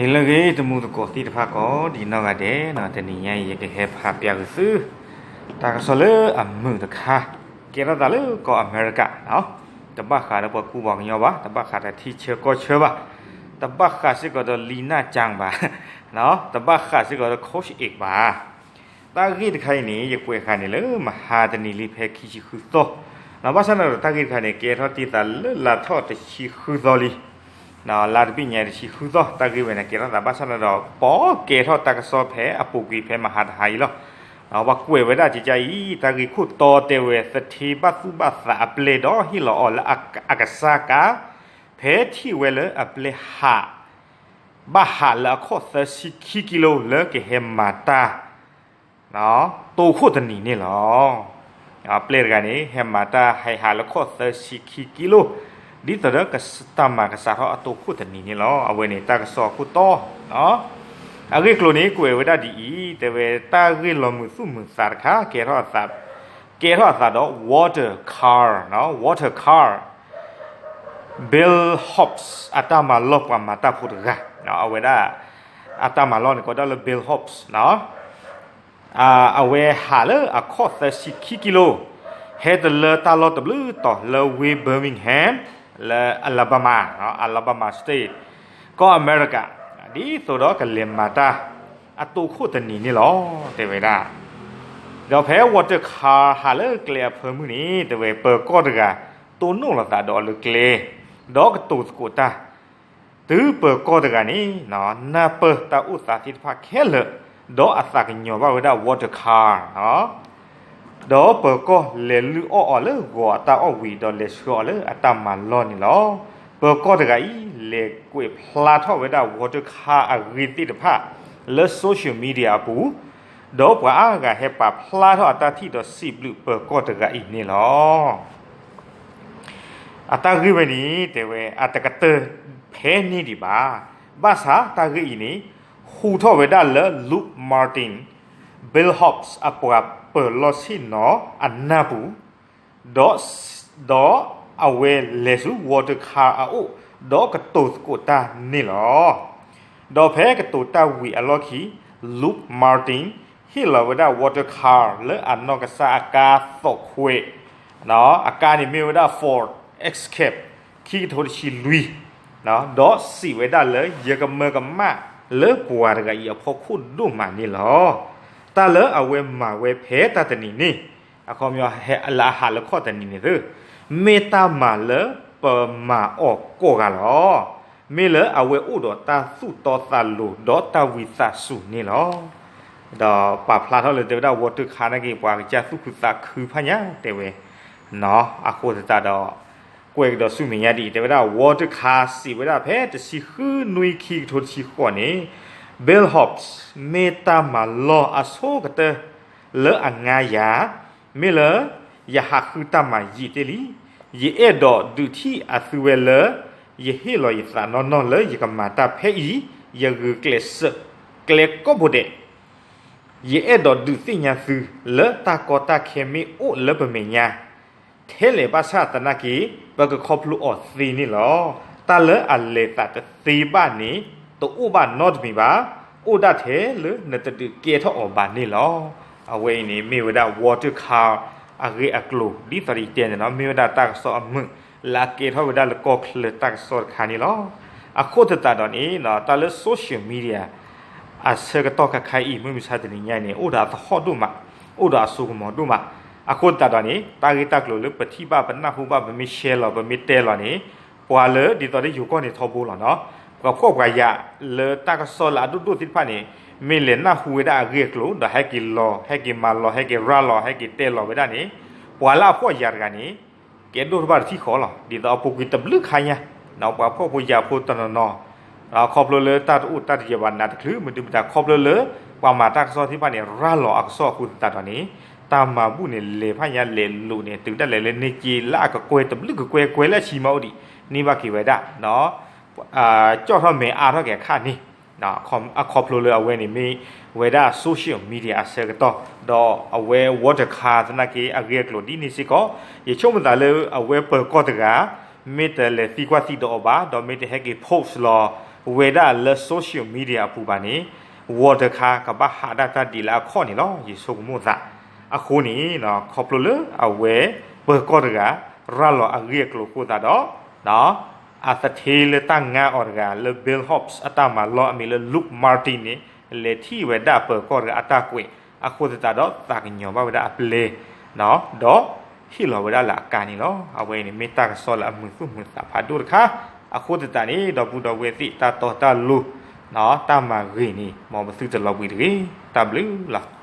ဟ့ၣ်လၢအဂ့ၤ တံၤသကိးသ့ၣ်တဖၣ်ကိးဒံးနီၢ်ဂၤဒဲးနီၤ, တနံၤညါအံၤ ယကဟဲဖးပျးက့ၤသု တၢ်ကစီၣ်လၢအမုာ်တခါ, ကဲထီၣ်သးလၢကီၢ်အမဲရကၤနီၤ, တဘၣ်ဃးဒီးပှၤကူပှၤကညီဘၣ်, တဘၣ်ဃးဒီးထံဆၢကီၢ်ဆၢဘၣ်, တဘၣ်ဃးစ့ၢ်ကီးဒီးလံာ်နၢ်ကၠၢၣ်ဘၣ်, တဘၣ်ဃးစ့ၢ်ကီးဒီး coach အံၤဘၣ်. တၢ်ဂ့ၢ်တခါအံၤန့ၣ် ယကွဲးဃာ်န့ၣ်လၢမဟါတနံၤလံ ဖဲခံဆံဃုသီ, ဘၣ်ဆၣ်န့ၣ်ဒီး တၢ်ဂ့ၢ်တခါန့ၣ် ကဲထီၣ်တ့ၢ်သးလၢလါထီၣ်တဆံဃုသီလံ, လါတဘ့ၣ်ညါတဆံဃုသီ, တၢ်ဂ့ၢ်ဝဲန့ၣ် ကဲထီၣ်သးဘၣ်ဆၣ်န့ၣ်ဒီး ပကဲထီၣ်တၢ်ကစီၣ်ဖဲအပူၤကွံာ်ဖဲမဟါတဟါအံၤလီၤ. ပှၤကွဲးဝဲဒၣ်ကကါအံၤ တၢ်ဂ့ၢ်ခိၣ်တီတဲဝဲ သထ့ဘၣ်သူၣ်ဘၣ်သးအပျဲၢ်ဒီးဟ့ၣ်လီၤအီၤလၢအကစၢ်ကါ, ဖဲထံၣ်ဝဲလၢအပျဲၢ်ဟး ဘၣ်ဟးလၢအခီၣ်သၢဆံခံကံလိ လၢကဟဲမၤတၢ် တိခိၣ်တနံၤန့ၣ်လီၤ. ပျဲၢ်တဂၤန့ၣ် ဟဲမၤတၢ်ဟဲဟးလၢခီၣ်သၢဆံခံကံလိ, ဒ်သိးဒီးတၢ်မၤကစးထီၣ်အတိခိၣ်တနံၤန့ၣ်လီၤ. အဝဲန့ၣ် တၢ်ကစီၣ်ခိၣ်တီ, အဂ့ၢ်အကျိၤန့ၣ် ကွဲးဝဲဒၣ်ဒ်အံၤ, တဲဝဲတၢ်ဂ့ၢ်လီၤမုာ်သူၣ်မုာ်သးတခါ ကဲထီၣ်အသး, ကဲထီၣ်အသးဒီး Walter Carr, Walter Carr, Bill Hobbs အတၢ်မၤလီၢ် ပှၤမၤတၢ်ဖိတဂၤ, အဝဲဒၣ် အတၢ်မၤလီၢ်န့ၣ် ကိးဒၣ်လၢ Bill Hobbs နီၤ. အဝဲဟးလၢအခီၣ်သၢဆံခံကံလိ, ဟဲတလၢတၢ်လီၢ်တဘျုးတီၤလၢဝ့ၢ် Birmingham လၢ Alabama, Alabama State, ကီၢ်အမဲရကၤ, ဒ်သိးဒီးကလဲၤမၤတၢ်အတိခိၣ်တနံၤန့ၣ်လီၤ, တဲဝဲဒၣ်. ဒီးဖဲ Walter Carr ဟးလၢကျဲအဖၢမုၢ်န့ၣ် တဲဝဲပၢၤကီၢ်တဂၤ တိၢ်နီၣ်လိာ်သးဒီးအီၤလၢကျဲ, ဒီးကတိၤသကိးတၢ် တုၤပၢၤကီၢ်တဂၤန့ၣ် နၢ်ပၢၢ်တၢ်အိၣ်သးသ့ၣ်တဖၣ်ခဲလၢာ်, ဒီးအသးကညီၤဘၣ်ဝဲဒၣ် Walter Carr နီၤ, ဒီးပၢၤကီၢ်လဲၤလုၢ်အီၣ်အီၤလၢဂီၤအတၢ်အီၣ်ဝံၤ ဒီးလဲၤဆှၢအီၤလၢအတၢ်မၤလီၢ်န့ၣ်လီၤ. ပၢၤကီၢ်တဂၤအံၤ လဲၤကွဲးဖျါထီၣ်ဝဲဒၣ် Walter Carr အဂ့ၢ်သ့ၣ်တဖၣ် လၢ social media အပူၤ, ဒီးပှၤအါဂၤဟဲပာ်ဖျါထီၣ်အတၢ်ထံၣ်ဒီးစံးဘျုးပၢၤကီၢ်တဂၤအံၤန့ၣ်လီၤ. အတၢ်ဂ့ၢ်ဝဲန့ၣ် တဲဝဲအတကတၢၢ်ဖဲန့ၣ်ဒံးဘၣ်. ဘၣ်ဆၣ်တၢ်ဂ့ၢ်အံၤန့ၣ် ဟူးထီၣ်ဝဲဒၣ်လၢ Luke Martin, Bill Hobbs အပှၤပၢၤလီၢ်ဆ့ၣ်နီၤအနၢ်ပူၤ, ဒီး, ဒီးအဝဲလဲၤဆူ Walter Carr အအိၣ်, ဒီးကတိၤသကိးတၢ်န့ၣ်လီၤ. ဒီးဖဲကတိၤတၢ်ဝံၤအလီၢ်ခံ, Luke Martin ဟ့ၣ်လီၤဝဲဒၣ် Walter Carr လၢအနီၢ်ကစၢ်အကါသိးခွဲး, အကါန့ၣ်မ့ၢ်ဝဲဒၣ် Ford Escape ခံကထိတဆံလွံၢ်, ဒီးစံးဝဲဒၣ်လၢ ယကမၢကမၣ်လၢပှၤတဂၤအံၤအဖီခိၣ်ဒိၣ်မးန့ၣ်လီၤ. တၢ်လၢအဝဲမၤဝဲဖဲတၢ်တနံၤန့ၣ်, အခီပညီလၢအဟးလၢခီၣ်တနံၤန့ၣ်သ့, မ့ၢ်တၢ်မၤလၢပမၤအီၤကိးဂၤလီၤ. မ့ၢ်လၢအဝဲအိၣ်ဒီးတၢ်သူၣ်တီသးလိၤဒီးတၢ်ဝံသးစူၤန့ၣ်လီၤ. ဒီးပာ်ဖျါထီၣ်လၢတဲဝဲဒၣ် Walter Carr နာ်က့ ပှၤကစၢ်သူၣ်ခုသးခုဖးညါတဲဝဲ, အဃိသတးဒီး ကွဲးကဒီးဆူမဲာ်ညါဒ်အံၤ တဲဝဲဒၣ် Walter Carr စံးဝဲဒၣ်ဖဲတဆံဃုနွံ ခံကထိတဆံဃိးန့ၣ်, Bill Hobbs မ့ၢ်တၢ်မၤလီၢ်အဆိကတၢၢ်လၢအငါယၤ, မ့ၢ်လၢယဟးဃုတၢ်မၤယံာ်တ့ၢ်လံ. ယအဲၣ်ဒိးဒုးထံၣ်အသုဝဲလၢ ယဟ့ၣ်လီၤယသးနီၢ်နီၢ်လၢယကမၤတၢ်ဖဲအံၤ, ယဂုာ်ကျဲးစၢးကျဲကိးဘိဒဲး ယအဲၣ်ဒိးဒုးသ့ၣ်ညါသု လၢတၢ်ကီတၢ်ခဲမ့ၢ်အိၣ်လၢပမဲာ်ညါ ထဲလဲၣ်ဘၣ်ဆၣ်သနာ်က့ ပကခီဖျိအီၤသ့န့ၣ်လီၤ. တၢ်လၢအလဲၤသးတသ့ဘၣ်န့ၣ် တအိၣ်ဘၣ်နီတမံၤဘၣ်, အိၣ်ဒၣ်ထဲလၢနတဒုးကဲထီၣ်အီၤဘၣ်န့ၣ်လီၤ. အဝဲအံၤန့ၣ် မ့ၢ်ဝဲဒၣ် Walter Carr အဂ့ၢ်အကျိၤ ဒ်သိးယတဲန့ၣ်နီၤ, မ့ၢ်ဝဲဒၣ်တၢ်ကစီၣ်အမုာ် လၢအကဲထီၣ်ဝဲဒၣ်လၢကီၢ်ချၢတၢ်ကစီၣ်တခါန့ၣ်လီၤ. အဃိသတးဒီးန့ၣ် တၢ်လၢ social media အဆၢကတီၢ်ခါခါအံၤ မုၢ်မဆါတနံၤညါအံၤန့ၣ် အိၣ်ဒီးအသဟီၣ်ဒိၣ်မး, အိၣ်ဒီးအစိကမီၤဒိၣ်မး. အဃိသတးဒီးန့ၣ် တၢ်ဂ့ၢ်တၢ်ကျိၤလၢပထံၣ်ဘၣ်ပနၢ်ဟူဘၣ် ပမ့ၢ် share လီၤ ပမ့ၢ်တဲလီၤန့ၣ် ပှၤလၢဒ်သိးလၢယိၤကီၢ်န့ၣ်ထီဘိလီၤနီၤ, ပှၤဖှီၣ်ပှၤယာ်လၢတၢ်ကစီၣ်လၢအဒိၣ်ဒိၣ်သ့ၣ်တဖၣ်န့ၣ် မ့ၢ်လဲၤနၢ်ဟူဝဲဒၣ်အဂ့ၢ်အကျိၤ ဒီးဟဲက့ၤလီၤ ဟဲက့ၤမၤလီၤ ဟဲက့ၤရၤလီၤ ဟဲက့ၤတဲလီၤဝဲဒၣ်န့ၣ် ပှၤလၢအဖှီၣ်ယာ်တဂၤန့ၣ် ကဲဒိၣ်တဘၣ်တထံၣ်ဃီလီၤ. ဒ်သိးအပူၤကွံာ်တဘျုးခါညါ ပှၤဖှီၣ်ဖိယာ်ဖိတနီၤနီၤ ခီဖျိလၢတၢ်တအိၣ်တၢ်တယၢၤဘၣ်နးတချုး မနုၤမတၤ ခီဖျိလၢ ပှၤမၤတၢ်ကစီၣ်သ့ၣ်တဖၣ်န့ၣ် ရၤလီၤအကစီၣ်အဃိသတးဒီးန့ၣ် တၢ်မၤဘူၣ်န့ၣ် လဲၤဖးညါလဲၤလိာ်န့ၣ် တုၤဒၣ်လဲာ်လၢန့ၢ်က့လၢအကကွဲၢ်တဘျုးကကွဲၢ် ကွဲးလၢအဆံမးအိၣ်ဒံး န့ၢ်ဘၣ်က့ၤဝဲဒၣ် ကၠီၣ်ထီၣ်မဲာ်အါထီၣ်က့ၤအခါန့ၣ် အခီဖျိလၢအဝဲန့ၣ်မ့ၢ်ဝဲဒၣ် social media အဆၢကတီၢ် ဒီးအဝဲ Walter Carr သနာ်က့ အဂ့ၢ်အကျိၤဒ်န့ၣ်စ့ၢ်ကီး ယဆိကမိၣ်သးလၢအဝဲပၢၤကီၢ်တဂၤ မ့ၢ်တလဲၤသံကွၢ်သံဒီးအီၤဘၣ် ဒီးမ့ၢ်တဟဲက့ၤ post လီၤ ဝဲဒၣ်လၢ social media အပူၤဘၣ်န့ၣ် ဝီတခါကဘၣ်ဟးဒၣ်တၢ်ဒ်လၢအခီၣ်န့ၣ်လီၤ. ယဆိကမိၣ်သး အဃိန့ၣ် ခီဖျိလၢအဝဲပၢၤကီၢ်တဂၤ ရၤလီၤအဂ့ၢ်အကျိၤအဃိသတးဒီး အသထ့လၢတၢ်ငါအီၤတဂၤလၢ Bell Hops အတၢ်မၤလီၢ်အမံၤလၢ Luke Martin န့ၣ် လဲၤထံၣ်ဝဲဒၣ်ပၢၤကီၢ်တဂၤအတၢ်ကွဲး အဃိသတးဒီးသးကညီၤဘၣ်ဝဲဒၣ်အပျဲၢ် ဒီးဟ့ၣ်လီၤဝဲဒၣ်လၢအကါန့ၣ်လီၤ. အဝဲအံၤန့ၣ်မ့ၢ်တၢ်ကစီၣ်လၢအမုာ်သူၣ်မုာ်သးဖးဒိၣ်တခါ. အဃိသတးန့ၣ် ဒီပုၢ်ဒီဝဲၢ်သ့ၣ် တၢ်တီတၢ်လိၤ တၢ်မၤဂ့ၤန့ၣ် မ်ပသုတလီၤဘှံးတဂ့ၤ. တၢ်ဘျုးလီၤ.